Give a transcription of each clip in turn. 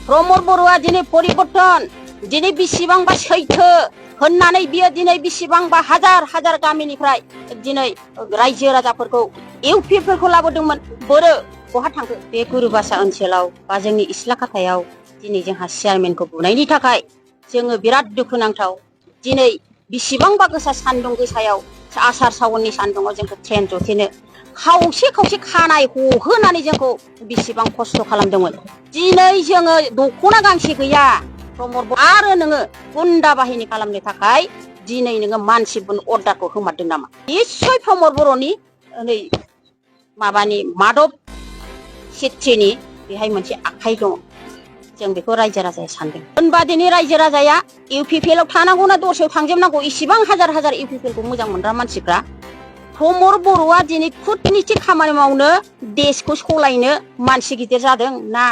प्रमद बर'आ दिनै परिबर्तन दिनै बेसेबांबा सैथो होननानै बियो दिनै बेसेबांबा हाजार हाजार गामिनिफ्राय दिनै रायजो राजाफोरखौ इउपिफोरखौ लाबोदोंमोन बोरो बहा थांखो बे गुरुबासा ओनसोलाव बा जोंनि इस्लाखाथायाव दिनै जोंहा चेयारमेनखौ बुनायनि थाखाय जोङो बिराद दुखुनांथाव दिनै बेसेबांबा गोसा सान्दुं गोसायाव आसार सावननि सान्दुङाव जोंखौ ट्रेन जथेनो खावसे खावसे खानाय हहोनानै जोंखौ बेसेबां खस्थ' खालामदोंमोन दिनै जोङो दख'ना गांसे गैया प्रमद आरो नोङो गुन्दा बाहिनी खालामनो थाखाय दिनै नोङो मानसि बुनो अर्डारखौ होमारदों नामा निस्सय प्रमद बर'नि नै माबानि माधब सेट्रिनि बेहाय मोनसे आखाइ दङ जों बेखौ रायजो राजाया सानदों होनबा दिनै रायजो राजाया इउपिपिएलआव थानांगौना दस्रायाव थांजोबनांगौ इसिबां हाजार हाजार इउपिपिएलखौ मोजां मोनग्रा मानसिफ्रा प्रमद बर'आ दिनै कुटनिति खामानि मावनो देशखौ सलायनो मानसि गिदिर जादों ना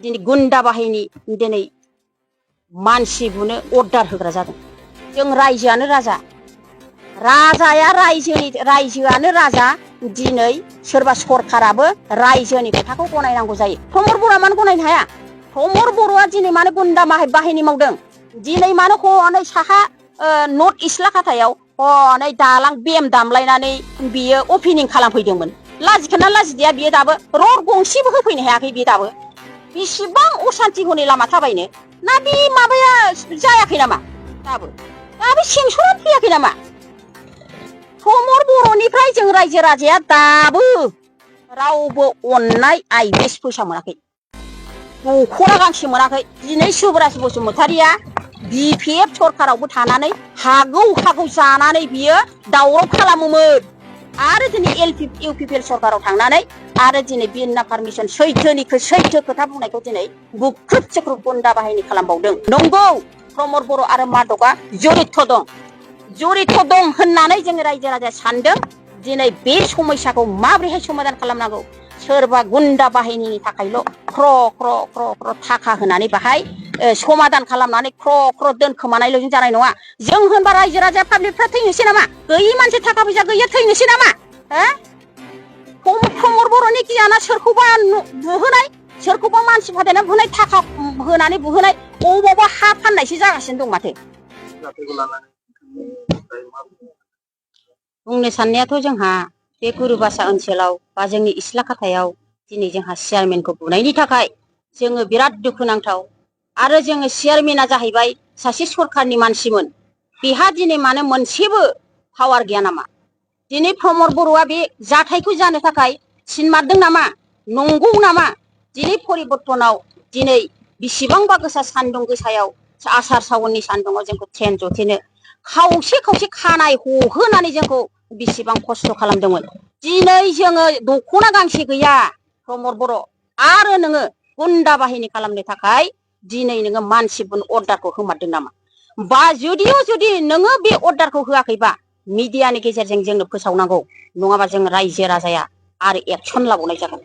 दिनै गुन्दा बाहिनी दिनै मानसि बुनो अर्डार होग्रा जादों जों रायजोआनो राजा राजाया रायजोआनो राजा दिनै सोरबा सरखाराबो रायजोनि खोथाखौ गनायनांगौ जायो प्रमद बर'आ मानो गनायनो हाया प्रमद बर'आ दिनै मानो गुन्दा बाहिनी मावदों दिनै मानो हनै साहा नर्थ इस्लाखाथायाव हनै दालां बेम दामलायनानै बियो अपेनिं खालामफैदोंमोन लाजिखोना लाजिदिया बियो दाबो रड गंसेबो होफैनो हायाखै बियो दाबो बेसेबां असान्ति हनै लामा थाबायनो ना बे माबाया जायाखै नामा दाबो सेंसुरा फैयाखै नामा प्रमद बर'निफ्राय जों रायजो राजाया दाबो रावबो अननाय आइबिएस फैसा मोनाखै दख'ना गांसे मोनाखै दिनै सुब्रास बसुमतारिया बिपिएफ सरखारावबो थानानै हागौ जानानै बियो दावराव खालामोमोन आरो दिनै इउपिपिएल सरखाराव थांनानै आरो दिनै बिना पारमिसन सैथो खोथा बुंनायखौ दिनै बुख्रुब सुख्रुब गुन्दा बाहिनी खालामबावदों नंगौ प्रमद बर' आरो माधबआ जरित दं होननानै जोङो रायजो राजाया सानदों दिनै बे समस्याखौ माबोरैहाय समाधान खालामनांगौ सोरबा गुन्दा बाहिनीनि थाखायल' ख्र थाखा होनानै बाहाय समाधान खालामनानै ख्र दोनखोमानायल'जों जानाय नङा जों होनबा रायजो राजा पाब्लिकफ्रा थैनोसै नामा गैयि मानसि थाखा फैसा गैया थैनोसै नामा प्रमद बर'नि गियाना सोरखौबा बुहोनाय सोरखौबा मानसि फाथायनानै बुहोनाय थाखा होनानै बुहोनाय अबावबा हा फाननायसो जागासिनो दं माथो बुंनो साननायाथ' जोंहा बे गुरुबासा ओनसोलाव बा जोंनि इस्लाखाथायाव दिनै जोंहा चेयारमेनखौ बुनायनि थाखाय जोङो बिराद दुखुनांथाव आरो जोङो चेयारमेना जाहैबाय सासे सरखारनि मानसिमोन बेहा दिनै मानो मोनसेबो पावार गैया नामा दिनै प्रमद बर'आ बे जाथायखौ जानो थाखाय सिनमारदों नामा नंगौ नामा दिनै परिबर्तनाव दिनै बेसेबांबा गोसा सान्दुं गोसायाव आसार सावननि सान्दुङाव जोंखौ ट्रेन जथेनो खावसे खावसे खानाय हहोनानै जोंखौ बेसेबां खस्थ' खालामदोंमोन दिनै जोङो दख'ना गांसे गैया प्रमद बर' आरो नोङो गुन्दा बाहिनी खालामनो थाखाय दिनै नोङो मानसि बुनो अर्डारखौ होमारदों नामा बा जुदि नोङो बे अर्डारखौ होआखैबा मिडियानि गेजेरजों जोंनो फोसावनांगौ नङाबा जों रायजो राजाया आरो एक्सन लाबावनाय जागोन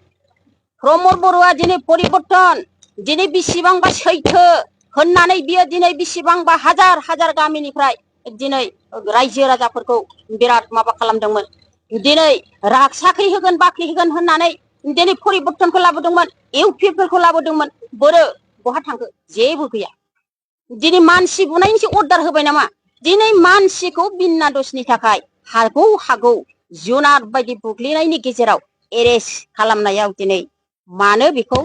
प्रमद बर'आ दिनै परिबर्तन दिनै बेसेबांबा सैथो होननानै बियो दिनै बेसेबांबा हाजार हाजार गामिनिफ्राय दिनै रायजो राजाफोरखौ बिराद माबा खालामदोंमोन दिनै साख्रि होगोन बाख्रि होगोन होननानै दिनै परिबर्तनखौ लाबोदोंमोन इउपिफोरखौ लाबोदोंमन बोरो बहा थांखो जेबो गैया दिनै मानसि बुनायनिसो अर्डार होबाय नामा दिनै मानसिखौ बिना दसनि थाखाय हागौ जुनार बायदि बुग्लिनायनि गेजेराव एरेस्ट खालामनायाव दिनै मानो बेखौ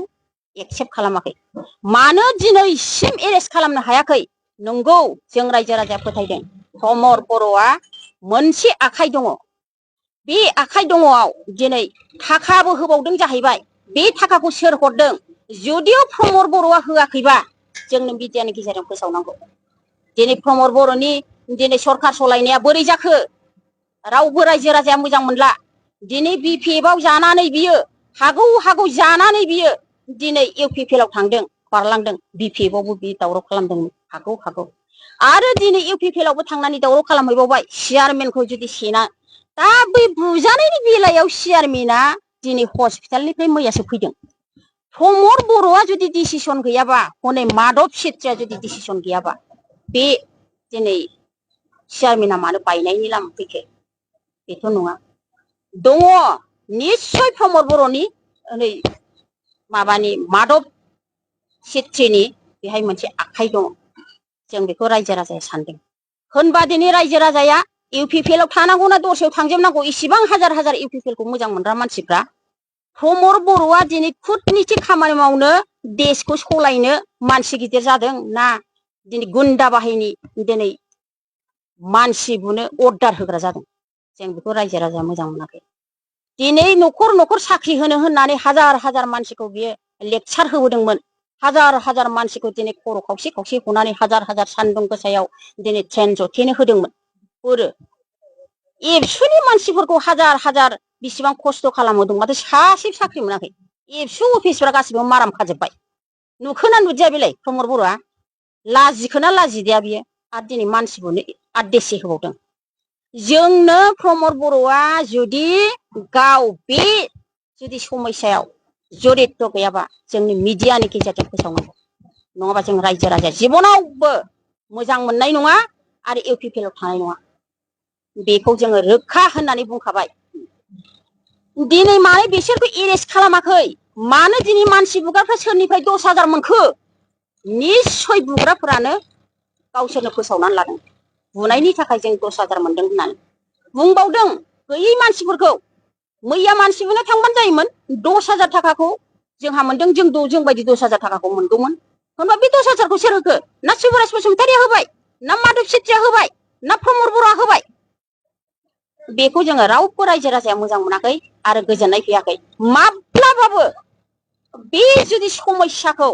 एक्सेप्ट खालामाखै मानो दिनैसिम एरेस्ट खालामनो हायाखै नंगौ जों रायजो राजाया फोथायदों प्रमद बर'आ मोनसे आखाइ दङ बे आखाइ दङआव दिनै थाखाबो होबावदों जाहैबाय बे थाखाखौ सोर हरदों जुदियो प्रमद बर'आ होआखैबा जोंनो मिडियानि गेजेरजों फोसावनांगौ दिनै प्रमद बर'नि दिनै सरखार सलायनाया बोरै जाखो रावबो रायजो राजाया मोजां मोनला दिनै बिपिएफआव जानानै बियो हागौ जानानै बियो दिनै इउपिपिएलआव थांदों बारलांदों बिपिएफआवबो बि दावराव खालामदों हागौ आरो दिनै इउपिपिएलआवबो थांनानै दावराव खालामहैबावबाय चेयारमेनखौ जुदि सेना दा बै बुजानायनि बेलायाव चेयारमेना दिनै हस्पिटालनिफ्राय मैयासो फैदों प्रमद बर'आ जुदि डिसिसन गैयाबा हनै माधब सेट्रिया जुदि डिसिसन गैयाबा बे दिनै चेयारमेना मानो बायनायनि लामा फैखो बेथ' नङा दङ निस्सय प्रमद बर'नि नै माबानि माधब सिट्रिनि बेहाय मोनसे आखाइ दङ जों बेखौ रायजो राजाया सानदों होनबा दिनै रायजो राजाया इउपिपिएल आव थानांगौना दस्रायाव थांजोबनांगौ इसिबां हाजार हाजार इउपिपिएल खौ मोजां मोनग्रा मानसिफ्रा प्रमद बर'आ दिनै कुटनिति खामानि मावनो देशखौ सलायनो मानसि गिदिर जादों ना दिनै गुन्दा बाहिनी दिनै मानसि बुनो अर्डार होग्रा जादों जों बेखौ रायजो राजाया मोजां मोनाखै दिनै न'खर न'खर साख्रि होनो होननानै हाजार हाजार मानसिखौ बियो लेक्सार होबोदोंमोन हाजार हाजार मानसिखौ दिनै खर' खावसे खावसे हनानै हाजार हाजार सान्दुं गोसायाव दिनै ट्रेन जथेनो होदोंमोन बोरो एबसुनि मानसिफोरखौ हाजार हाजार बिसिबां खस्थ' खालामहोदों माथो सासे साख्रि मोनाखै एबसु अफिसफ्रा गासिबो माराम खाजोब्बाय नुखोना नुदिया बेलाय प्रमद बर'आ लाजिखोना लाजिदिया बियो आरो दिनै मानसिखौनो आदेसि होबावदों जोंनो प्रमद बर'आ जुदि गाव बे जुदि समस्यायाव जरित गैयाबा जोंनि मिडियानि गेजेरजों फोसावनांगौ नङाबा जों रायजो राजाया जिबनावबो मोजां मोननाय नङा आरो इउपिपिएल आव थानाय नङा बेखौ जोङो रोखा होननानै बुंखाबाय दिनै मानो बिसोरखौ एरेस्ट खालामाखै मानो दिनै मानसि बुग्राफ्रा सोरनिफ्राय 10,000 मोनखो निस्सय बुग्राफोरानो गावसोरनो फोसावनानै लादों बुनायनि थाखाय जों 10,000 मोनदों होननानै बुंबावदों गैयै मानसिफोरखौ मैया मानसि बुनो थांबानो जायोमोन 10,000 थाखाखौ जोंहा मोनदों जों बायदि 10,000 थाखाखौ मोनगौमोन होनबा बे 10,000 खौ सोर होखो ना शिबराज बसुमतारिया होबाय ना माधब सेत्रिया होबाय ना प्रमद बर'आ होबाय बेखौ जोङो रावबो रायजो राजाया मोजां मोनाखै आरो गोजोननाय फैयाखै माब्लाबाबो बे जुदि समस्याखौ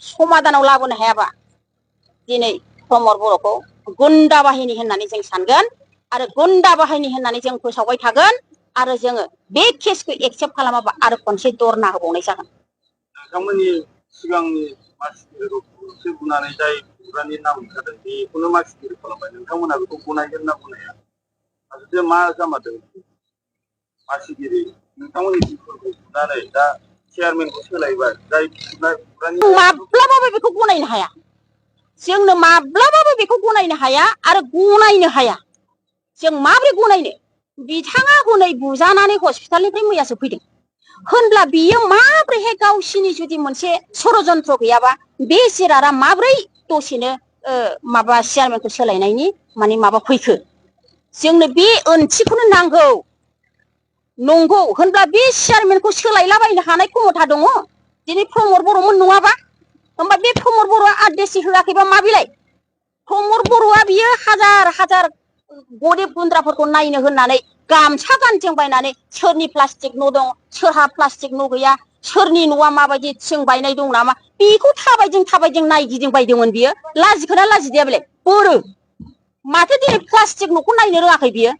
समाधानाव लाबोनो हायाबा दिनै प्रमद बर'खौ गुन्दा बाहिनी होननानै जों सानगोन आरो गुन्दा बाहिनी होननानै जों फोसावबाय थागोन आरो जोङो बे केसखौ एक्सेप्ट खालामाबा आरो खनसे दरना होबावनाय जागोन नोंथांमोननि सिगांनि मानसिफोरखौ बुनानै जाय बुग्रानि नाम ओंखारदों बेखौनो मानसिगिरि खालामबाय नोंथांमोना बेखौ गनायगोन ना गनाया आरो मा जामारदों मानसिगिरि नोंथांमोननि जिफोरखौ बुनानै दा चेयारमेनखौ सोलायबाय जाय बुग्रानि माब्लाबाबो बेखौ गनायनो हाया जोंनो माब्लाबाबो बेखौ गनायनो हाया आरो गनायनो हाया जों माबोरै गनायनो बिथाङा हनै बुजानानै हस्पिटालनिफ्राय मैयासो फैदों होनब्ला बियो माब्रैहाय गावसिनि जुदि मोनसे षड़यन्त्र गैयाबा बे जिरादा माब्रै दसेनो माबा चेयारमेनखौ सोलायनायनि माने माबा फैखो जोंनो बे ओंथिखौनो नांगौ नंगौ होनब्ला बे चेयारमेनखौ सोलायलाबायनो हानाय क्षमता दङ दिनै प्रमद बर'मोन नङाबा होमबा बे प्रमद बर'आ आदेसि होआखैबा मा बिलाय प्रमद बर'आ बियो हाजार हाजार गरिब गुन्द्राफोरखौ नायनो होननानै गामसा गानजों बायनानै सोरनि प्लास्टिक न' दं सोरहा प्लास्टिक न' गैया सोरनि न'आ माबायदि थिं बायनाय दं नामा बेखौ थाबायजों नायगिदिंबायदोंमोन बियो लाजिखोना लाजिदिया बेलाय बोरो माथो दिनै प्लास्टिक न'खौ नायनो रोङाखै बियो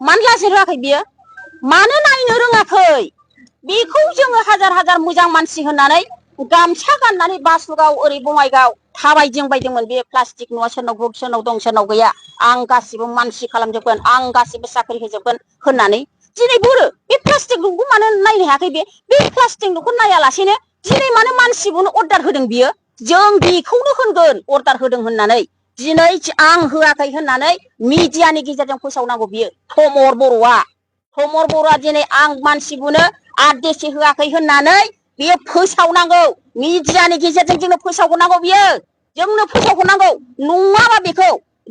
मानो लाजिनो रोङाखै बियो मानो नायनो रोङाखै बेखौ जोङो हाजार हाजार मोजां मानसि होननानै गामसा गाननानै बासुगाव ओरै बङाइगाव थाबायदिंबायदोंमोन बे प्लास्टिक न'आ सोरनाव दं सोरनाव गैया आं गासिबो मानसि खालामजोबगोन आं गासिबो साख्रि होजोबगोन होननानै दिनै बोरो बे प्लास्टिक न'खौ मानो नायनो हायाखै बे प्लास्टिक न'खौ नायालासेनो दिनै मानो मानसि बुनो अर्डार होदों बियो जों बेखौनो होनगोन अर्डार होदों होननानै दिनै आं होआखै होननानै मिडियानि गेजेरजों फोसावनांगौ बियो प्रमद बर'आ दिनै आं मानसि बुनो आदेसि होआखै होननानै बियो फोसावनांगौ मिडियानि गेजेरजों जोंनो फोसावहरनांगौ बियो जोंनो फोसावहरनांगौ नङाबा बेखौ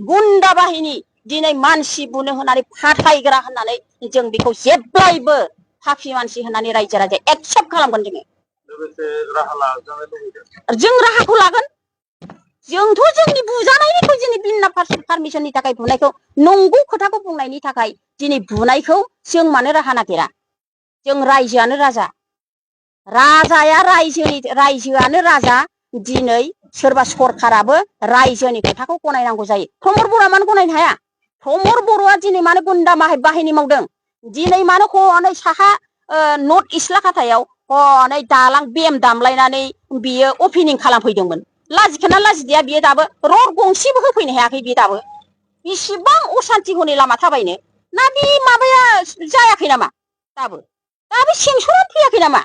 गुन्दा बाहिनी दिनै मानसि बुनो होननानै फाथायग्रा होननानै जों बेखौ जेब्लायबो फाखि मानसि होननानै रायजो राजाया एक्सेप्ट खालामगोन जोङो लोगोसे राहा लाजानो लुबैदों जों राहाखौ लागोन जोंथ' जोंनि बुजानायनिखौ जोंनि बिना पारमिसननि थाखाय बुनायखौ नंगौ खोथाखौ बुंनायनि थाखाय दिनै बुनायखौ जों मानो राहा नागिरा जों रायजोआनो राजाया रायजोआनो राजा दिनै सोरबा सरखाराबो रायजोनि खोथाखौ गनायनांगौ जायो प्रमद बर'आ मानो गनायनो हाया प्रमद बर'आ दिनै मानो गुन्दा बाहिनी मावदों दिनै मानो हनै साहा नर्थ इस्ट लाखाथायाव हनै दालां बेम दामलायनानै बियो अपेनिं खालामफैदोंमोन लाजिखोना लाजिदिया बियो दाबो रड गंसेबो होफैनो हायाखै बियो दाबो बेसेबां असान्ति हनै लामा थाबायनो ना बे माबाया जायाखै नामा दाबो सेंसुरा फैयाखै नामा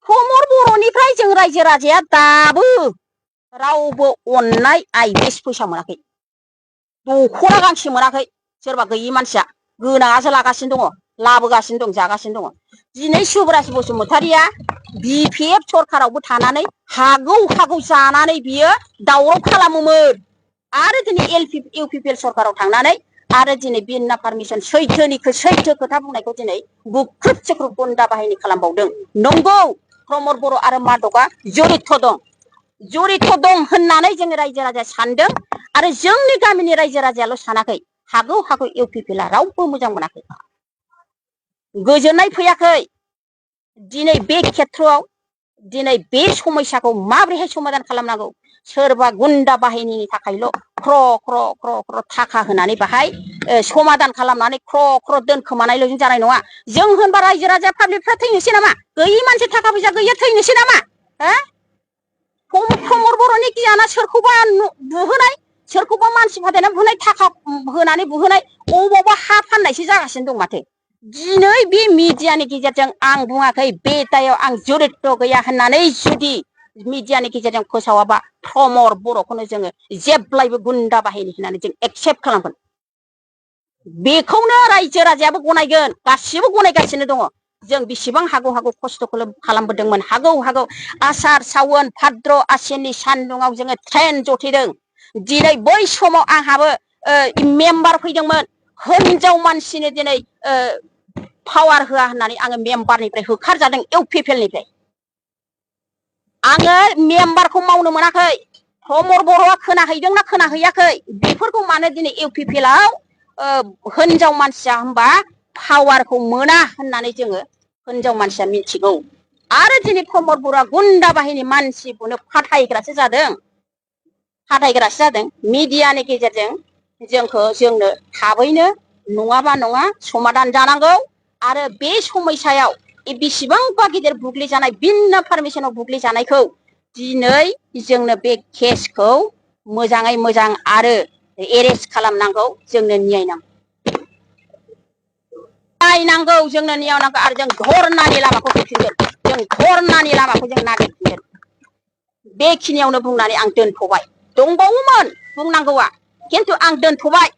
प्रमद बर'निफ्राय जों रायजो राजाया दाबो रावबो अननाय आइबिएस फैसा मोनाखै दख'ना गांसे मोनाखै सोरबा गैयि मानसिया गोनाङासो लागासिनो दङ लाबोगासिनो दं जागासिनो दङ दिनै सुब्रास बसुमतारिया बिपिएफ सरखारावबो थानानै हागौ हागौ जानानै बियो दावराव खालामोमोन आरो दिनै इउपिपिएल सरखाराव थांनानै आरो दिनै बिना पारमिसन सैथो खोथा बुंनायखौ दिनै बुख्रुब सुख्रुब गुन्दा बाहायनि खालामबावदों नंगौ प्रमद बर' आरो मददगा जरित दं होननानै जोङो रायजो राजाया सानदों आरो जोंनि गामिनि रायजो राजायाल' सानाखै हागौ हागौ इउपिपिएलआ रावबो मोजां मोनाखै गोजोननाय फैयाखै दिनै बे खेथ्रआव दिनै बे समस्याखौ माबोरैहाय समाधान खालामनांगौ सोरबा गुन्दा बाहिनीनि थाखायल' ख्र ख्र ख्र ख्र थाखा होनानै बाहाय समाधान खालामनानै ख्र ख्र दोनखोमानायल'जों जानाय नङा जों होनबा रायजो राजा पाब्लिकफ्रा थैनोसै नामा गैयि मानसि थाखा फैसा गैया थैनोसै नामा प्रमद बर'नि गियाना सोरखौबा बुहोनाय सोरखौबा मानसि फाथायनानै बुहोनाय थाखा होनानै बुहोनाय अबावबा हा फाननायसो जागासिनो दं माथो दिनै बे मिडियानि गेजेरजों आं बुङाखै बे दायाव आं जरित गैया होननानै जुदि मिडियानि गेजेरजों फोसावाबा प्रमद बर'खौनो जोङो जेब्लायबो गुन्दा बाहिनी होननानै जों एक्सेप्ट खालामगोन बेखौनो रायजो राजायाबो गनायगोन गासिबो गनायगासिनो दङ जों बेसेबां हागौ हागौ खस्थ' खालामबोदोंमोन हागौ हागौ आसार सावन भाद्र आसिननि सान्दुङाव जोङो ट्रेन जथेदों दिनै बै समाव आंहाबो मेम्बार फैदोंमोन हिनजाव मानसिनो दिनै पावार होआ होननानै आङो मेम्बारनिफ्राय होखारजादों इउपिपिएलनिफ्राय आङो मेम्बारखौ मावनो मोनाखै प्रमद बर'आ खोनाहैदोंना खोनाहैयाखै बेफोरखौ मानो दिनै इउपिपिएलआव हिनजाव मानसिया होनबा पावारखौ मोना होननानै जोङो हिनजाव मानसिया मिथिगौ आरो दिनै प्रमद बर'आ गुन्दा बाहिनी मानसिखौनो फाथायग्रासो जादों मिडियानि गेजेरजों जोंनो थाबैनो नङाबा नङा समाधान जानांगौ आरो बे समस्यायाव बेसेबांबा गिदिर बुग्लिजानाय बिना पारमिसनाव बुग्लिजानायखौ दिनै जोंनो बे केसखौ मोजाङै मोजां आरो एरेस्ट खालामनांगौ जोंनो न्याय नांगौ जोंनो न्याय नांगौ आरो जों धर्नानि लामाखौ होफिनगोन जों धर्नानि लामाखौ जों नागिरफिनगोन बेखिनियावनो बुंनानै आं दोनथ'बाय दंबावोमोन बुंनांगौआ खिन्थु आं दोनथ'बाय